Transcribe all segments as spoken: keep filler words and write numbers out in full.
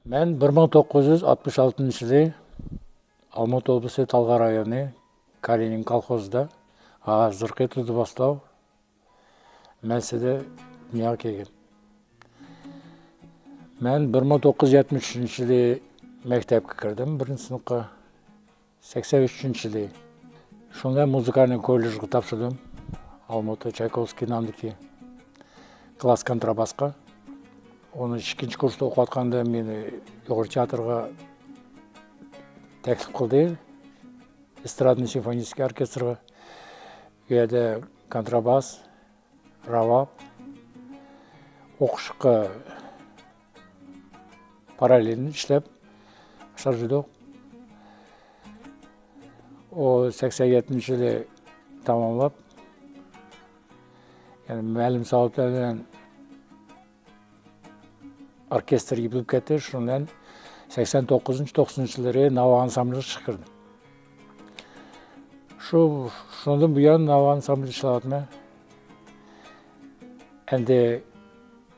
مەن بىر مىڭ توققۇز يۈز ئاتمىش ئالتىنچى يىلى ئالمۇتا ئوبلىسى تالغار رايونى كالىنىن كولخوزىدا، ھازىرقى تۇزلۇباستاۋ مەنزىلىدە دۇنياغا كەلگەن. مەن بىر مىڭ توققۇز يۈز يەتمىش ئۈچىنچى يىلى مەكتەپكە كىردىم، بىرىنچى سىنىپقا. سەكسەن ئۈچىنچى يىلى شۇڭا مۇزىكالنىي كوللېجغا تاپشۇردۇم. ئالمۇتا چايكوۋسكىي نامىدىكى كلاس كونتراباسقا. ئۇنى ئىككىنچى كۇرستا ئوقۇۋاتقاندا مېنى ئۇيغۇر تىياتىرىغا تەكلىپ قىلدى. ئېسترادنىي سىمفونىيەسكىي ئوركېستىرغا. ئۇ يەردە كونتراباس، راۋاب ئوقۇشقا پاراللېلنى ئىشلەپ باشلاپ يۈردۇق. ئۇ سەكسەن يەتتىنچى يىلى تاماملاپ، يەنى مەلۇم سەۋەبلەر بىلەن ئوركېستىر يېپىلىپ كەتتى. شۇنىڭ بىلەن سەكسەن توققۇزىنچى، توقسىنىنچى يىللىرى ناۋا ئانسامبىلىغا چىقىپ كىردىم. شۇ، شۇنىڭدىن بۇيان ناۋا ئانسامبىلىدا ئىشلەۋاتىمەن. ئەمدى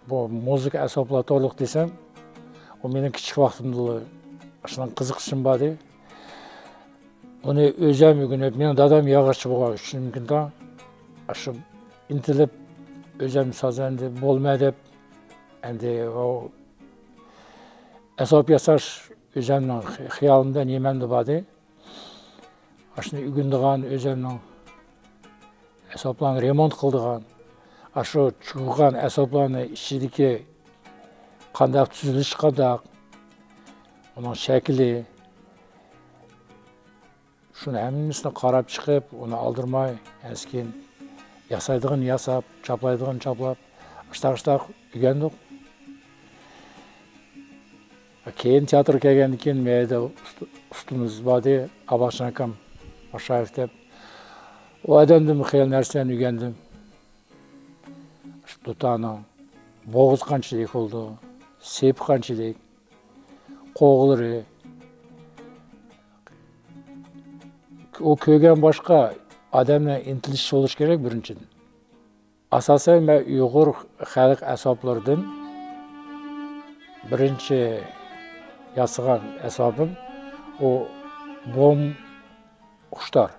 بۇ مۇزىكا ئەسۋابلار توغرىلىق دېسەم، ئۇ مېنىڭ كىچىك ۋاقتىمدىلا شۇنىڭ قىزىقىشىم بار ئىدى. بۇنى ئۆزۈم ئۆگىنىپ، مېنىڭ دادام ياغاچچى بولغان ئۈچۈن مۇمكىن، شۇ ئىنتىلىپ ئۆزۈم سازەندە بولىمەن دەپ، ئەمدى ئۇ ئەسۋاب ياساش ئۆزۈمنىڭ خىيالىمدا، نېمەمدە بار ئىدى. ئاشۇنى ئۆگىنىدىغان، ئۆزۈمنىڭ ئەسۋابلارنى رېمونت قىلىدىغان، ئاشۇ چۇۋۇلغان ئەسۋابلارنى ئىچىدىكى قانداق تۈزۈلۈشى قانداق، ئۇنىڭ شەكلى، شۇنى ھەممىسىنى قاراپ چىقىپ، ئۇنى ئالدىرىماي، ئەسكىن ياسايدىغىنى ياساپ، چاپلايدىغىنى چاپلاپ، ئاشتاق-ئاشتاق ئۆگەندۇق. كېيىن تىياتىرغا كەلگەندىن كېيىن، مەيدە ئۇست-، ئۇستىمىز بار ئىدى، ئاباقجان ئاكام باشايېف دەپ. ئۇ ئادەمدىن خېلى نەرسىلەرنى ئۆگەندىم. شۇ دۇتارنىڭ بوغۇزى قانچىلىك بولىدۇ، سېپى قانچىلىك، قوغلىرى. ئۇ كۆرگەن باشقا ئادەمنىڭ ئىنتىلىشى بولۇشى كېرەك، بىرىنچىدىن. ئاساسەن، مەن ئۇيغۇر خەلق ئەسۋابلىرىدىن بىرىنچى ياسىغان ئەسۋابىم ئۇ بوم خۇشتار.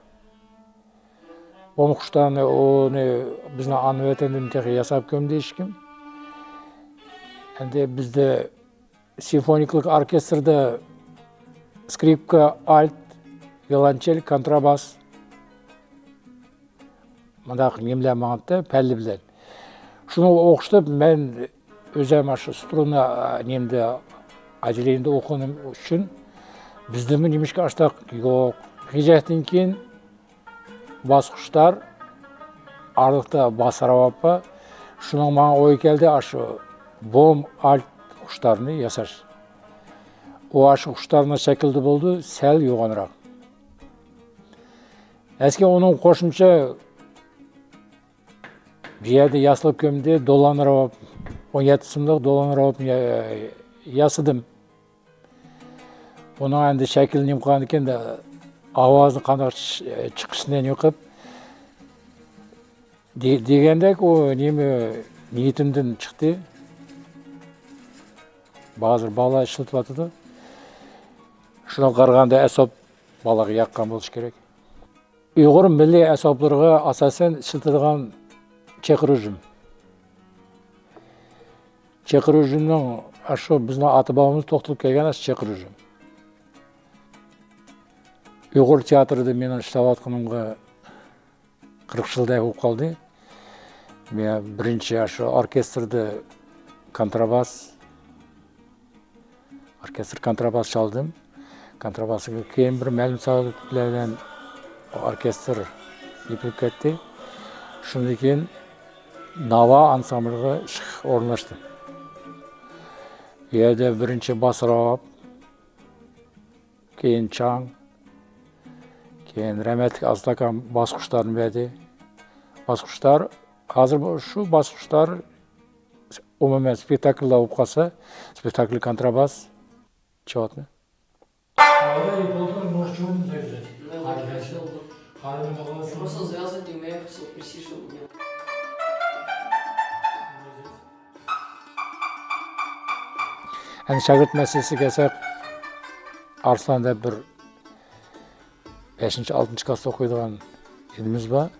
بوم خۇشتارنى، ئۇنى بىزنىڭ ئانا ۋەتەندىن تېخى ياساپ كۆرمىدى ھېچكىم. ئەمدى بىزدە سىمفونىكلىق ئوركېستىردا سكرىپكا، ئالت، ۋىولونچېل، كونتراباس، مۇنداق نېمىلەر ماڭاتتى، پەللە بىلەن. شۇنىڭغا ئوخشىتىپ، مەن ئۆزۈم ئاشۇ سترۇنا، نېمىدە، ئوتدېلېنىيىدە ئوقۇغىنىم ئۈچۈن بىزدىمۇ نېمىشقا ئاشتاق يوق. غىجەكتىن كېيىن باس خۇشتار، ئارىلىقتا باس راۋاب بار. شۇنىڭ ماڭا ئويى كەلدى، ئاشۇ بوم ئالت خۇشتارنى ياساش. ئۇ ئاشۇ خۇشتارنىڭ شەكلىدە بولىدۇ، سەل يوغانراق. ئەسكى ئۇنىڭ قوشۇمچە بۇ يەردە ياسىلىپ كۆمدى، دولان راۋاب، ئون يەتتە سىملىق دولان راۋابنى يا-، ياسىدىم. ئۇنىڭ ئەمدى شەكلى نېمە قىلغاندىكىن، ئاۋازى قانداق چىقىشىنى يوقىپ، دېگەندەك ئۇ نېمە نىيىتىمدىن چىقتى. ھازىر بالىلار ئىشلىتىۋاتىدۇ. شۇنىڭغا قارىغاندا ئەسۋاب بالىغا ياققان بولۇشى كېرەك. ئۇيغۇر مىللىي ئەسۋابلىرىغا ئاساسەن ئىشلىتىدىغان چېقىر ئۈجۈم. چېقىر ئۈجۈمنىڭ ئاشۇ بىزنىڭ ئاتا-بوۋىمىز توختىلىپ كەلگەن ئاشۇ چېقىر ئۈجۈم. ئۇيغۇر تىياتىرىدا مېنىڭ ئىشلەۋاتقىنىمغا قىرىق يىلدەك بولۇپ قالدى. مەن بىرىنچى ئاشۇ ئوركېستىردا كونتراباس، ئوركېستىر كونتراباس چالدىم. كونتراباسقا كېيىن بىر مەلۇم سەۋەبلەر بىلەن ئوركېستىر يېپىلىپ كەتتى. شۇندىن كېيىن ناۋا ئانسامبىلىغا ئورۇنلاشتىم. ئۇ يەردە بىرىنچى باس راۋاب، كېيىن چاڭ، كېيىن رەھمەتلىك ئازات ئاكام باس خۇشتارنى بەردى. باس خۇشتار، ھازىر بۇ، شۇ باس خۇشتار ئومۇمەن سپېكتاكللار بولۇپ قالسا، سپېكتاكل كونتراباس چېلىۋاتىمەن. ئەمدى شاگىرت مەسىلىسىگە كەلسەك، ئارسلان دەپ بىر بەشىنچى، ئالتىنچى كلاستا ئوقۇيدىغان ئىنىمىز بار.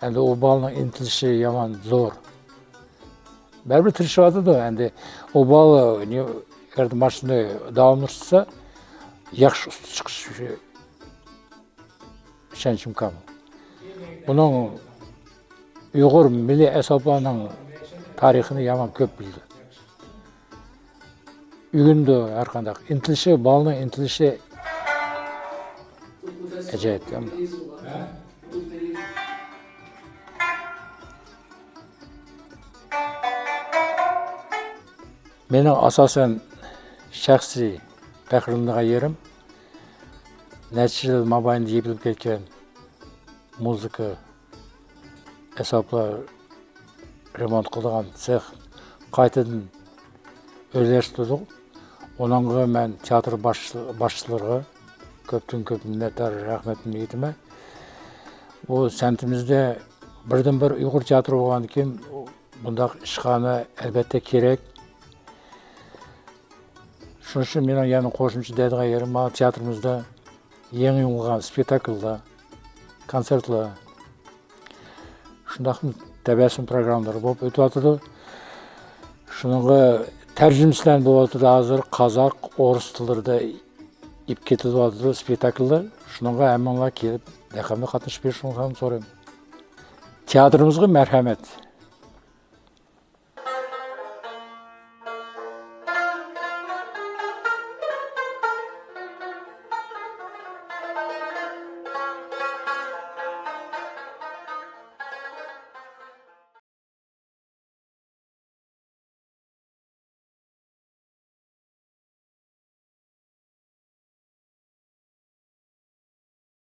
ئەمدى ئۇ بالىنىڭ ئىنتىلىشى يامان زور. بەرىبىر تىرىشىۋاتىدۇ. ئەمدى ئۇ بالا ئەگەر ماشىنىنى داۋاملاشتۇرسا، ياخشى ئۇستا چىقىشى ئىشەنچىم كامىل. ئۇنىڭ ئۇيغۇر مىللىي ئەسۋابلارنىڭ تارىخىنى يامان كۆپ بىلىدۇ. ئۆگىنىدۇ ھەر قانداق. ئىنتىلىشى، بالىنىڭ ئىنتىلىشى ئاجايىپ. مېنىڭ ئاساسەن شەخسىي پەخىرلىنىدىغان يېرىم، نەچچە يىل مابەينىدە يېپىلىپ كەتكەن مۇزىكا ئەسۋابلار رېمونت قىلىدىغان سېخ قايتىدىن ئۆزلەشتۈردۇق. ئۇنىڭغا مەن تىياتىر باش-، باشچىلىرىغا كۆپتىن كۆپ مىننەتدار، رەھمىتىمنى ئېيتىمەن. بۇ سەمتىمىزدە بىردىنبىر ئۇيغۇر تىياتىرى بولغاندىكىن، بۇنداق ئىشخانا ئەلۋەتتە كېرەك. شۇنىڭ ئۈچۈن مېنىڭ يەنە قوشۇمچە دەيدىغان يېرىم، مانا تىياتىرىمىزدا يېڭى يوللانغان سپېكتاكللار، كونسېرتلار، شۇنداقمۇ تەبەسسۇم پروگراممىلىرى بولۇپ ئۆتۈۋاتىدۇ. شۇنىڭغا تەرجىمىسىلەر بولۇۋاتىدۇ ھازىر، قازاق، ئورۇس تىللىرىدا ئېلىپ كېتىلىۋاتىدۇ سپېكتاكللار. شۇنىڭغا ھەممىڭلار كېلىپ، يېقىملىق قاتنىشىپ بېرىشىڭلارنى سورايمەن. تىياتىرىمىزغا مەرھەمەت.